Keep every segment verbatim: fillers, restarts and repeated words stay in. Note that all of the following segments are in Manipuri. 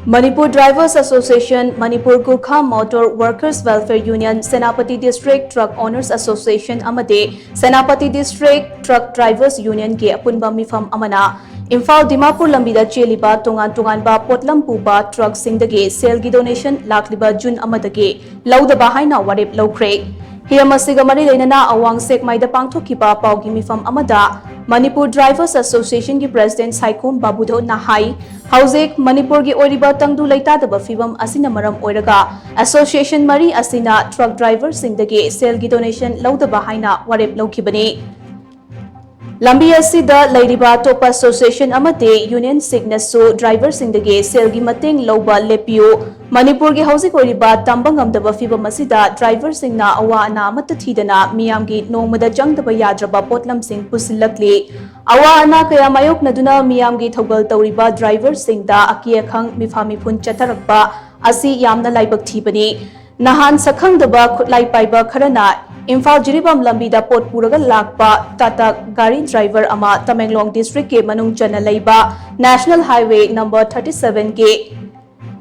Manipur Drivers Association, Manipur Gorkha Motor Workers Welfare Union, Senapati District Truck Owners Association ꯑꯃꯗꯤ Senapati District Truck Drivers Union ꯒꯤ ꯑꯄꯨꯟꯕ ꯃꯤꯐꯝ ꯑꯃꯅ ꯏꯝꯐꯥꯜ ꯗꯤꯃꯥꯄꯨꯔ ꯂꯝꯕꯤꯗ ꯆꯦꯜꯂꯤꯕ ꯇꯣꯉꯥꯟ ꯇꯣꯉꯥꯟꯕ ꯄꯣꯠꯂꯝ ꯄꯨꯕ ꯇ꯭ꯔꯛꯁꯤꯡꯗꯒꯤ ꯁꯦꯜꯒꯤ ꯗꯣꯅꯦꯁꯟ ꯂꯥꯛꯂꯤꯕ ꯖꯨꯟ ꯑꯃꯗꯒꯤ ꯂꯧꯗꯕ ꯍꯥꯏꯅ ꯋꯥꯔꯦꯞ ꯂꯧꯈ꯭ꯔꯦ꯫ ꯍꯤꯔꯝ ꯑꯁꯤꯒ ꯃꯔꯤ ꯂꯩꯅꯅ ꯑꯋꯥꯡ ꯁꯦꯛꯃꯥꯏꯗ ꯄꯥꯡꯊꯣꯛꯈꯤꯕ ꯄꯥꯎꯒꯤ ꯃꯤꯐꯝ ꯑꯃꯗ ꯃꯅꯤꯄꯨꯔ ꯗ꯭ꯔꯥꯏꯚꯔꯁ ꯑꯦꯁꯣꯁꯤꯌꯦꯁꯟꯒꯤ ꯄ꯭ꯔꯦꯁꯤꯗꯦꯟꯠ ꯁꯥꯏꯈꯣꯝ ꯕꯥꯕꯨꯙꯟꯅ ꯍꯥꯏ, ꯍꯧꯖꯤꯛ ꯃꯅꯤꯄꯨꯔꯒꯤ ꯑꯣꯏꯔꯤꯕ ꯇꯪꯗꯨ ꯂꯩꯇꯥꯗꯕ ꯐꯤꯕꯝ ꯑꯁꯤꯅ ꯃꯔꯝ ꯑꯣꯏꯔꯒ ꯑꯦꯁꯣꯁꯤꯌꯦꯁꯟ ꯃꯔꯤ ꯑꯁꯤꯅ ꯇ꯭ꯔꯛ ꯗ꯭ꯔꯥꯏꯚꯔꯁꯤꯡꯗꯒꯤ ꯁꯦꯜꯒꯤ ꯗꯣꯅꯦꯁꯟ ꯂꯧꯗꯕ ꯍꯥꯏꯅ ꯋꯥꯔꯦꯞ ꯂꯧꯈꯤꯕꯅꯤ꯫ ꯂꯝꯕꯤ ꯑꯁꯤꯗ ꯂꯩꯔꯤꯕ ꯑꯇꯣꯞꯄ ꯑꯦꯁꯣꯁꯤꯌꯦꯁꯟ ꯑꯃꯗꯤ ꯌꯨꯅꯤꯌꯟꯁꯤꯡꯅꯁꯨ ꯗ꯭ꯔꯥꯏꯚꯔꯁꯤꯡꯗꯒꯤ ꯁꯦꯜꯒꯤ ꯃꯇꯦꯡ ꯂꯧꯕ ꯂꯦꯞꯄꯤꯌꯨ꯫ ꯃꯅꯤꯄꯨꯔꯒꯤ ꯍꯧꯖꯤꯛ ꯑꯣꯏꯔꯤꯕ ꯇꯝꯕ ꯉꯝꯗꯕ ꯐꯤꯕꯝ ꯑꯁꯤꯗ ꯗ꯭ꯔꯥꯏꯚꯔꯁꯤꯡꯅ ꯑꯋꯥ ꯑꯅꯥ ꯑꯃꯠꯇ ꯊꯤꯗꯅ ꯃꯤꯌꯥꯝꯒꯤ ꯅꯣꯡꯃꯗ ꯆꯪꯗꯕ ꯌꯥꯗ꯭ꯔꯕ ꯄꯣꯠꯂꯝꯁꯤꯡ ꯄꯨꯁꯤꯜꯂꯛꯂꯤ꯫ ꯑꯋꯥ ꯑꯅꯥ ꯀꯌꯥ ꯃꯥꯌꯣꯛꯅꯗꯨꯅ ꯃꯤꯌꯥꯝꯒꯤ ꯊꯧꯒꯜ ꯇꯧꯔꯤꯕ ꯗ꯭ꯔꯥꯏꯚꯔꯁꯤꯡꯗ ꯑꯀꯤ ꯑꯈꯪ, ꯃꯤꯐꯥ ꯃꯤꯐꯨꯟ ꯆꯠꯊꯔꯛꯄ ꯑꯁꯤ ꯌꯥꯝꯅ ꯂꯥꯏꯕꯛ ꯊꯤꯕꯅꯤ꯫ ꯅꯍꯥꯟ ꯁꯛꯈꯪꯗꯕ ꯈꯨꯠꯂꯥꯏ ꯄꯥꯏꯕ ꯈꯔꯅ ꯏꯝꯐꯥꯜ ꯖꯤꯔꯤꯕꯥꯝ ꯂꯝꯕꯤꯗ ꯄꯣꯠ ꯄꯨꯔꯒ ꯂꯥꯛꯄ ꯇꯥꯇꯥ ꯒꯥꯔꯤ ꯗ꯭ꯔꯥꯏꯚꯔ ꯑꯃ ꯇꯃꯦꯡꯂꯣꯡ ꯗꯤꯁꯇ꯭ꯔꯤꯛꯀꯤ ꯃꯅꯨꯡ ꯆꯟꯅ ꯂꯩꯕ ꯅꯦꯁꯅꯦꯜ ꯍꯥꯏꯋꯦ ꯅꯝꯕꯔ ꯊꯥꯔꯇꯤ ꯁꯚꯦꯟꯒꯤ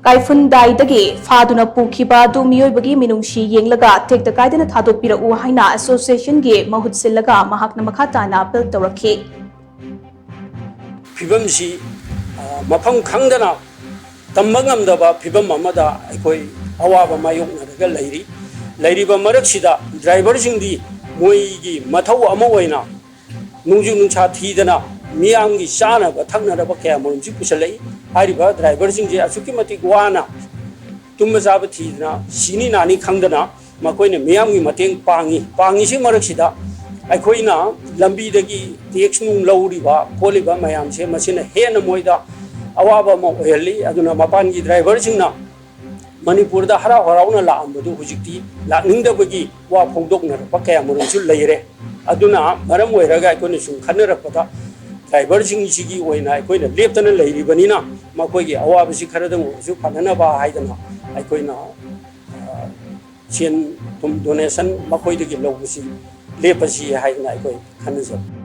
ꯀꯥꯏꯐꯨꯟꯗꯥꯏꯗꯒꯤ ꯐꯥꯗꯨꯅ ꯄꯨꯈꯤꯕ ꯑꯗꯨ ꯃꯤꯑꯣꯏꯕꯒꯤ ꯃꯤꯅꯨꯡꯁꯤ ꯌꯦꯡꯂꯒ ꯇꯦꯛꯇ ꯀꯥꯏꯗꯅ ꯊꯥꯗꯣꯛꯄꯤꯔꯛꯎ ꯍꯥꯏꯅ ꯑꯦꯁꯣꯁꯤꯌꯦꯁꯟꯒꯤ ꯃꯍꯨꯠ ꯁꯤꯜꯂꯒ ꯃꯍꯥꯛꯅ ꯃꯈꯥ ꯇꯥꯅ ꯑꯥꯄꯤꯜ ꯇꯧꯔꯛꯈꯤ꯫ ꯐꯤꯕꯝꯁꯤ, ꯑ, ꯃꯐꯝ ꯈꯪꯗꯅ, ꯇꯝꯕ ꯉꯝꯗꯕ ꯐꯤꯕꯝ ꯑꯃꯗ ꯑꯩꯈꯣꯏ ꯑꯋꯥꯕ ꯃꯥꯌꯣꯛꯅꯔꯒ ꯂꯩꯔꯤ꯫ ꯂꯩꯔꯤꯕ ꯃꯔꯛꯁꯤꯗ ꯗ꯭ꯔꯥꯏꯚꯔꯁꯤꯡꯗꯤ ꯃꯣꯏꯒꯤ ꯃꯊꯧ ꯑꯃ ꯑꯣꯏꯅ ꯅꯣꯡꯖꯨ ꯅꯨꯡꯁꯥ ꯊꯤꯗꯅ ꯃꯤꯌꯥꯝꯒꯤ ꯆꯥꯅꯕ ꯊꯛꯅꯅꯕ ꯀꯌꯥ ꯃꯔꯨꯝꯁꯤ ꯄꯨꯁꯜꯂꯛꯏ꯫ ꯍꯥꯏꯔꯤꯕ ꯗ꯭ꯔꯥꯏꯚꯔꯁꯤꯡꯁꯦ ꯑꯁꯨꯛꯀꯤ ꯃꯇꯤꯛ ꯋꯥꯅ ꯇꯨꯝꯕ ꯆꯥꯕ ꯊꯤꯗꯅ ꯁꯤꯅꯤ ꯅꯥꯅꯤ ꯈꯪꯗꯅ ꯃꯈꯣꯏꯅ ꯃꯤꯌꯥꯝꯒꯤ ꯃꯇꯦꯡ ꯄꯥꯡꯉꯤ꯫ ꯄꯥꯡꯉꯤꯁꯤ ꯃꯔꯛꯁꯤꯗ ꯑꯩꯈꯣꯏꯅ ꯂꯝꯕꯤꯗꯒꯤ ꯇꯦꯛꯁ ꯅꯨꯡ ꯂꯧꯔꯤꯕ ꯈꯣꯠꯂꯤꯕ ꯃꯌꯥꯝꯁꯦ ꯃꯁꯤꯅ ꯍꯦꯟꯅ ꯃꯣꯏꯗ ꯑꯋꯥꯕ ꯑꯃ ꯑꯣꯏꯍꯜꯂꯤ꯫ ꯑꯗꯨꯅ ꯃꯄꯥꯟꯒꯤ ꯗ꯭ꯔꯥꯏꯚꯔꯁꯤꯡꯅ ꯃꯅꯤꯄꯨꯔꯗ ꯍꯔꯥꯎ ꯍꯔꯥꯎꯅ ꯂꯥꯛꯑꯝꯕꯗꯨ ꯍꯧꯖꯤꯛꯇꯤ ꯂꯥꯛꯅꯤꯡꯗꯕꯒꯤ ꯋꯥ ꯐꯣꯡꯗꯣꯛꯅꯔꯛꯄ ꯀꯌꯥ ꯃꯔꯨꯝꯁꯨ ꯂꯩꯔꯦ꯫ ꯑꯗꯨꯅ ꯃꯔꯝ ꯑꯣꯏꯔꯒ ꯑꯩꯈꯣꯏꯅ ꯁꯨꯝ ꯈꯟꯅꯔꯛꯄꯗ ꯗ꯭ꯔꯥꯏꯚꯔꯁꯤꯡꯁꯤꯒꯤ ꯑꯣꯏꯅ ꯑꯩꯈꯣꯏꯅ ꯂꯦꯞꯇꯅ ꯂꯩꯔꯤꯕꯅꯤꯅ ꯃꯈꯣꯏꯒꯤ ꯑꯋꯥꯕꯁꯤ ꯈꯔꯗꯪ ꯑꯣꯏꯔꯁꯨ ꯐꯅꯅꯕ ꯍꯥꯏꯗꯅ ꯑꯩꯈꯣꯏꯅ, ꯑ, ꯁꯦꯟ ꯊꯨꯝ ꯗꯣꯅꯦꯁꯟ ꯃꯈꯣꯏꯗꯒꯤ ꯂꯧꯕꯁꯤ ꯂꯦꯞꯄꯁꯤ ꯍꯥꯏꯗꯅ ꯑꯩꯈꯣꯏ ꯈꯟꯅꯖꯕ꯫